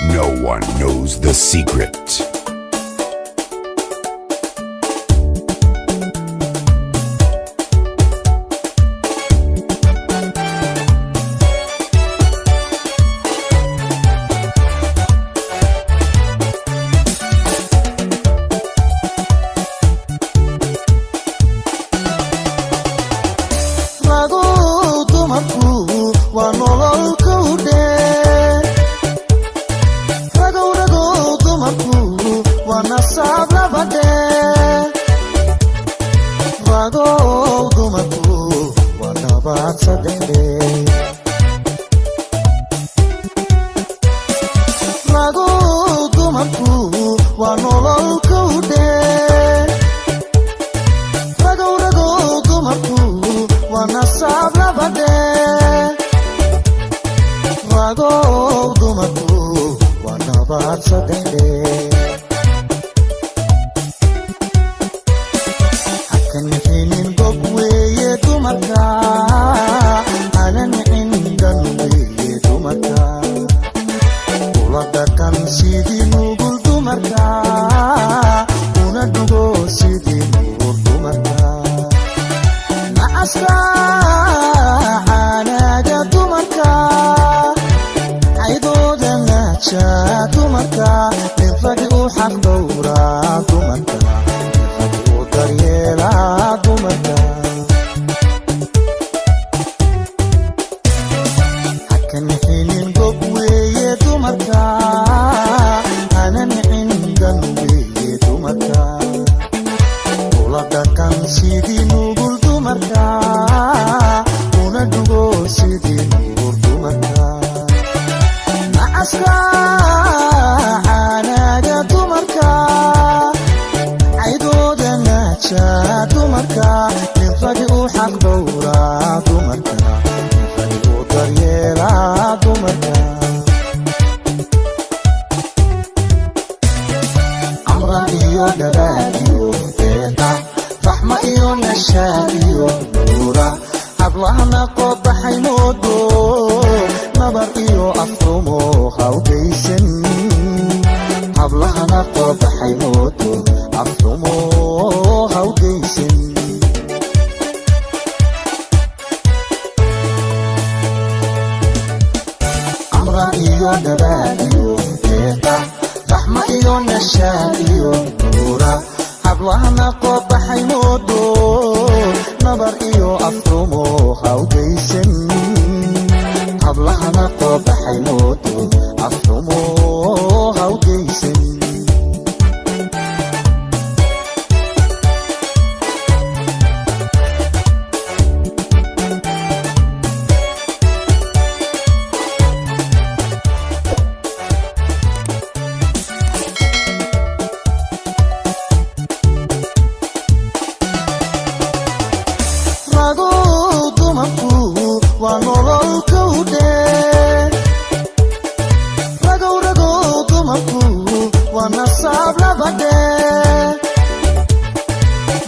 No one knows the secret. Ragow dumarku waa nolol kowdhe. Ragow, ragow dumarku waa nasaab labadhe. Ragow dumarku waa nabaad saddexdhe. Ragow dumarku waa nolol kowdhe. Ragow, ragow dumarku waa nasaab labadhe. Ragow dumarku waa nabaad saddexdhe. Hakan xinin gob weeye dumarka, hana nicin dan weeye dumarka. Ula dhaqan sidii nugul dumarka, una dhugo sidii nuur dumarka. Nacaska caanaaga dumarka, caydooda naaja dumarka. Nin ragi u xaq dhowraa dumarka, nin ragi u daryeelaa dumarka. Hakan xinin gob weeye dumarka, hana nicin dan weeye dumarka. Ula dhaqan sidii nugul dumarka, una dhugo sidii nuur dumarka. Nacaska caanaaga dumarka, caydooda naaja dumarka. Nin ragi u xaq dhowraa dumarka, nin ragi u daryeelaa dumarka. Amran iyo dhabaad iyo deeqa, raxma iyo nashaad iyo nuura. Hablahana qobaxay moodo, nabar iyo afrumo hawgaysan. Hablahana qobaxay moodo, afrumo hawgaysan. Amran iyo dhabaad iyo deeqa, raxma iyo nashaad iyo nuura. Hablahana qobaxay moodo, nabar iyo afrumo hawgaysan. Hablahana qobaxay moodo, afrumo hawgaysan. Ragow dumarku waa nolol kowdhe. Ragow, ragow dumarku waa nasaab labadhe.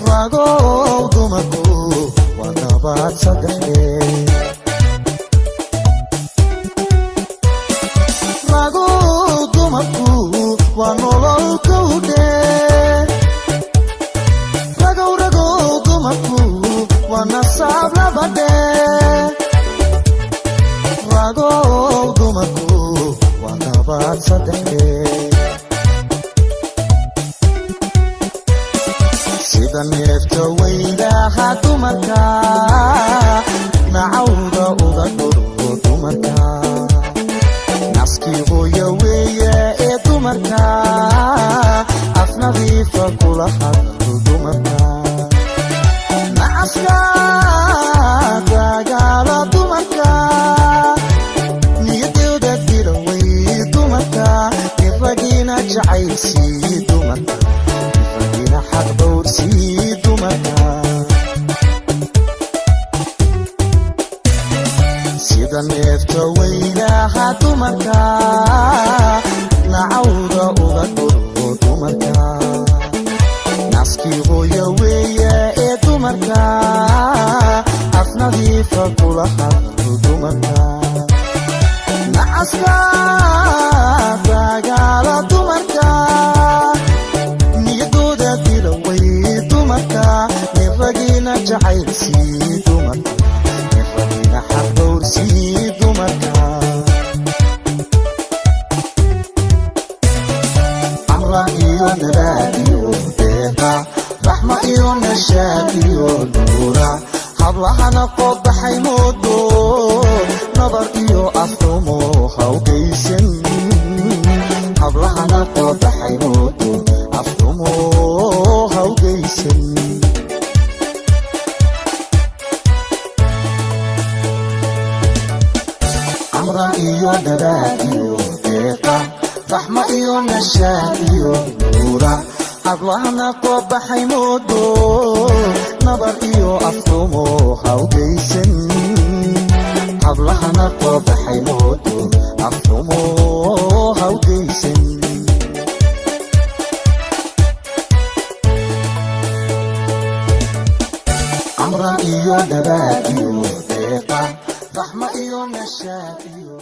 Ragow dumarku waa nabaad saddexdhe. Ragow dumarku waa nolol kowdhe. Ragow, ragow dumarku waa nasaab labadhe. Ragow dumarku waa nabaad saddexdhe. Sida neefta weydaha dumarka, nacawda uga dhuro dumarka. Naskii hooya weeye ee dumarka, af nadiifa kula hadlo dumarka. Nacaska dagaala dumarka, niyadooda diraway dumarka. Nin ragiina jacaylsii dumarka, nin ragiina xaq dhowrsii dumarka. Sida neefta weynaha dumarka, nacawda uga dhuro dumarka. Naskii hooya weeye ee dumarka, af nadiifa kula hadlo dumarka. Nacaska. Amran iyo nabaad iyo deeqa, raxma iyo nashaad iyo nuura. Hablahana qoobaxay moodo, nabar iyo afxumo hawgaysan. Hablahana qoobaxay moodo, afxumo hawgaysan. Amran iyo nabaad iyo deeqa, raxma iyo nashaad iyo